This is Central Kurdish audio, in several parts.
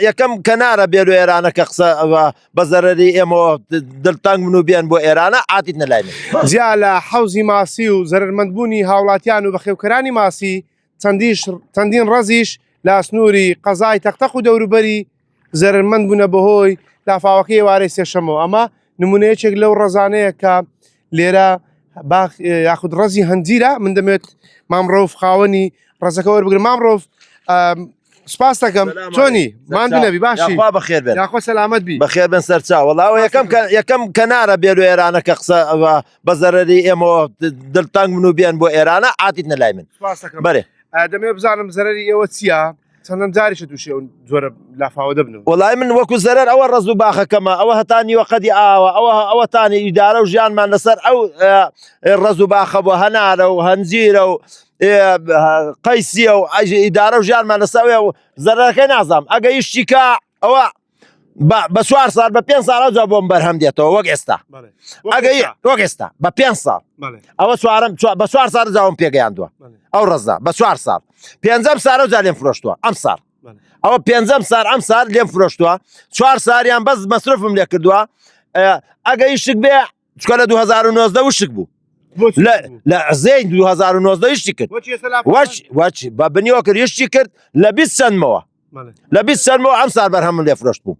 یەکەم کەنارە بێ لۆ ئێرانە کە قسە بە زەرەری ئێمەوە دڵتەنگ بن و بێن بۆ ئێرانە عاتیت نەلای من. جیا لە حەوزی ماسی و زەرەرمەندبوونی هاوڵاتیان و بەخێوکەرانی ماسی، چەندیش چەندین ڕەزیش لە سنووری قەزای تەقتەق و دەوروبەری زەرەرمەند بوونە بەهۆی لافاوەکەی ئێوارەی سێشەمەوە. ئەمە نمونە یەکێک لەو ڕەزانەیە کە لێرە باخ یاخود ڕەزی هەنجیرە من دەمێت مام ڕەوف خاوەنی ڕەزەکە وەربگرم مام ڕەوف سپاس دەکەم چۆنی ماندوو نەبی باشی یاخوا بەخێر بێن یاخوا سەلامەت بی بەخێر بن سەرچاو وەڵا یەکەم کە یەکەم کەنارە بێ لۆ ئێرانە کە قسە بە زەرەری ئێمەوە دڵتەنگ بن و بێن بۆ ئێرانە عاتیت نەلای من سپاس دەکەم بەرێ دەمەوێت بزانم زەرەری ئێوە چییە چەندەم جاریشە تووشی ئەو جۆرە لافاوە دەبنەوە وەڵای من وەکو زەرەر ئەوە ڕەز و باخەکەمە ئەوە هەتا نیوە قەدی ئاوە ئەوە ئەوەتانی ئیدارە و ژیانمان لەسەر ئەو ڕەز و باخە بۆ هەنارە و هەنجیرە و قەیسیە و ئیدارە و ژیانمان لەسەر و زەرەکەی نازانم ئەگە ئیشی کە ئەوە بە چوار سال بە پێ ساڵ جا بۆم بەرهەم دێتەوە وەک ئێستا ئەگە وەک ئێستا بە پێ ساڵ ئەوە چوارم بە چوار ساڵ جاوم پێگەیاندووە ئەو ڕزا بە چوار ساڵ پێنجەم سارە جا لێم فرۆشتووە ئەم ساڵ ئەوە پێنجەم سار ئەم سار لێم فرۆشتووە چوار ساریان بەس مەسرفم لێ کردووە ئەگە ئیشک بێ چکە لە 2019 وشک بوو لە زین 2019 یشتی کرد وەچ وەچ بە بنیەوە کرد یشتی کرد لە 20 چەندمەوە لە 20 چەندمەوە ئەم سار بەرهەمم لێ فرۆشت بوو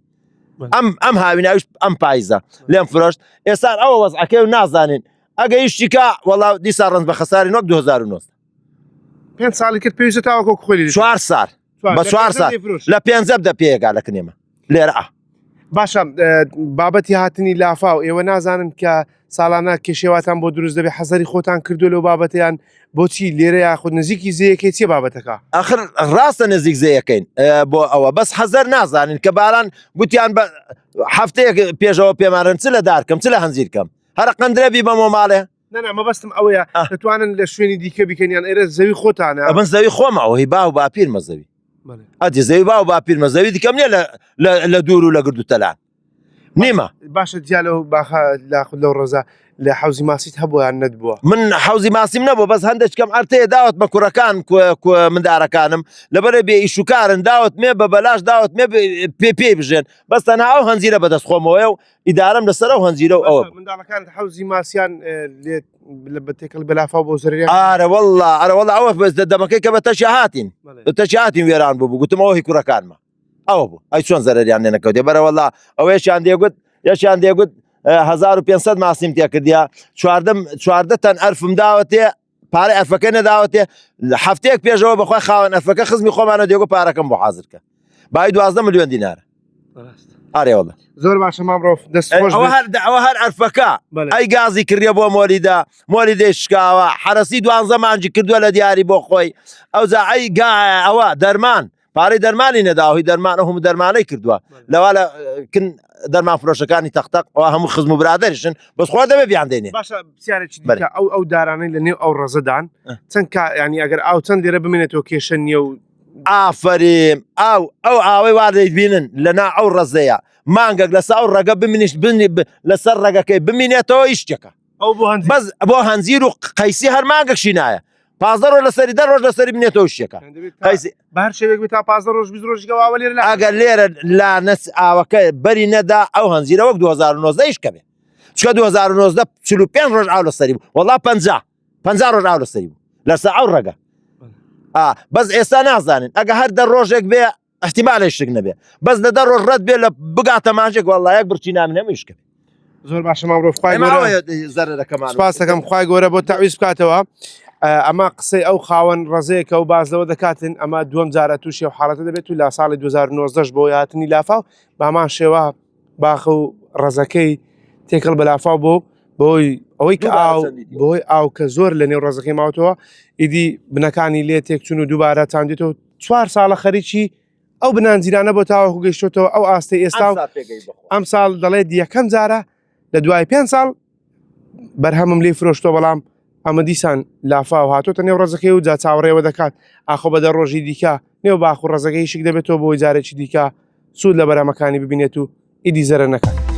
ئەم ئەم هاویناویش ئەم پایزە لێم فرۆشت ئێستا ئەوە وەزعەکەی و نازانین ئەگە یشتیکە وەڵا دیسا ڕەنج بە خەساری وەک 2009 پێ ساڵی کرد پێویستە تاوەکو خۆی چوار سال بە چوار سال لە پێنجە دە پێگا لە کنێمە لێرە باشە بابەتی هاتنی لافاو ئێوە نازانن کە ساڵانە کێشێواتان بۆ دروست دەبێت حەزەری خۆتان کردو لەو بابەتیان بۆچی لێرە یاخود نزیکی زەیەکەی چیە بابەتەکە ئەخر ڕاستە نزیک زەیەکەین بۆ ئەوە بەس حەزەر نازانین کە باران گوتیان بە هەفتەیەک پێشەوە پێمانرن چ لە دارکەم چ لە هەنجیرکەم هەرە قندرە بیبەمەوە ماڵێ نەنا مەبەستم ئەوەیە دەتوانن لە شوێنی دیکە بیکەن یان ئێرە زەوی خۆتانە ئەمن زەوی خۆمە ئەوهی باو باپیرمە زەوی ئەدی زەوی باو باپیرمە زەوی دیکەم نییە لە دوور و لە گرد و تەلان نیمە باشە جیا لەو باخە لاخود لەو ڕۆزە لە حەوزی ماسیت هەبوو یان نەتبووە من حەوزی ماسیم نەبوو بەس هەندێک کەم ئەرتەیە داوت بە کوڕەکان مندارەکانم لەبەرە بێ ئیشوکارن داوت مێ بە بەلاش داوت مێ پێ پێی بژێن بەس تەنها ئەو هەنجیرە بەدەست خۆمەوەیە و ئیدارەم لەسەر ئەو هەنجیرە و ئەوە منداڵەکانت حەوزی ماسیان لێ بە تێکەڵ بەلافاو بۆ زەرەریان ئارە والله ئارە والله ئەوە بەس دەمەکەی کە بە تەشی هاتین بە تەشی هاتین وێران بوو گوتم ئەوە هی کوڕەکانمە ئەوە بوو ئەی چۆن زەرەریان لێ نەکەوتێ بەرە والله ئەوەیشیان دێگوت یەکیان دێگوت 1500 ماسیم تێکردیا 14 14 تەن ئەرفم داوەتێ پارەی ئەرفەکە نەداوەتێ هەفتەیەک پێشەوە بەخوای خاوەن ئەرفەکە خزمی خۆمانە دێگۆ پارەکەم بۆ حاضر کە بای 12 ملیۆن دینار ئارێ والله زۆر باشە مام ڕۆف دەست خۆش ئەوە هەر ئەوە هەر ئەرفەکە ئەی گازی کردە بۆ مۆلیدا مۆلیدەی شکاوە حرەسی دوانزە مانجی کردووە لە دیاری بۆ خۆی ئەوجا ئەی گا ئەوە دەرمان پارەی دەرمانی نەداوە هی دەرمان ئەو هەموو دەرمانەی کردووە لەوا لە کن دەرمان فرۆشەکانی تەختەق ئەوە هەموو خزم و برادەریشن بەس خوا دەبێ بیان دێنێ باشە پرسیارێکی دیکە ئەو ئەو دارانەی لە نێو ئەو ڕەزەدان چەند کا ینی ئەگەر ئاو چەند لێرە بمێنێتەوە کێشە نییە و ئافەریم ئاو ئەو ئاوەی وا دەیبینن لەنا ئەو ڕەزەیە مانگەک لەسەر ئەو ڕەگە بمینیش بنی لەسەر ڕەگەکەی بمینێتەوە هیچ شتێکە ئەو بۆ هەنجیر بەس بۆ هەنجیر و قەیسی هەر مانگەکشی نایە پازدە ڕۆژ لەسەری دە ڕۆژ لەسەری بنێتەوە شتێکە قەیسی بە هەر شێوەیەک بێت تا پازدە ڕۆژ 20 ڕۆژی ئاوە لێرە لا ئەگەر لێرە لا نەس ئاوەکە بەری نەدا ئەو هەنجیرە وەک 2019 یش کەبێ چکە 2019 45 ڕۆژ ئاو لەسەری بوو وەڵا 50 50 ڕۆژ ئاو لەسەری بوو لەسەر ئەو ڕەگە ئا بەس ئێستا نازانن ئەگە هەر دە ڕۆژێک بێ احتیمالە شک نەبێ بەس لە دە ڕۆژ ڕەت بێ لە بگاتە مانجێک وەڵا یەک برچی نامنێ مشکە زۆر باشە مام ڕۆ خوای گەورە زەرەکەمان سپاس دەکەم خوای گەورە بۆ تەعویز بکاتەوە ئەمە قسەی ئەو خاوەن ڕەزەیەکە و باز لەوە دەکاتن ئەمە دووەم جارە تووشی و حاڵەتە دەبێت و لە ساڵی 2019 بۆ هاتنی لافاو بامان شێوە باخ و ڕەزەکەی تێکەڵ بە لافاو بۆ بۆی ئەوەی کە ئاو بۆی ئاو کە زۆر لە نێو ڕەزەکەی ماوتەوە ئیدی بنەکانی لێ تێکچون و دووبارە چاندێتەوە چوار ساڵە خەریکی ئەو بنانجیرانە بۆ تاوەکو گەیشتۆتەوە ئەو ئاستەی ئێستا و ئەم ساڵ دەڵێت یەکەم جارە لە دوای پێ ساڵ بەرهەمم لێ فرۆشتۆ بەڵام ئەمە دیسان لافاو هاتۆتە نێو ڕزەکەی و جا چاوەڕێوە دەکات ئاخۆ بە دە ڕۆژی دیکە نێو باخ و ڕزەکەی شک دەبێتەوە بۆی جارێکی دیکە سوود لە بەرهەمەکانی ببینێت و ئیدی زەرەر نەکات.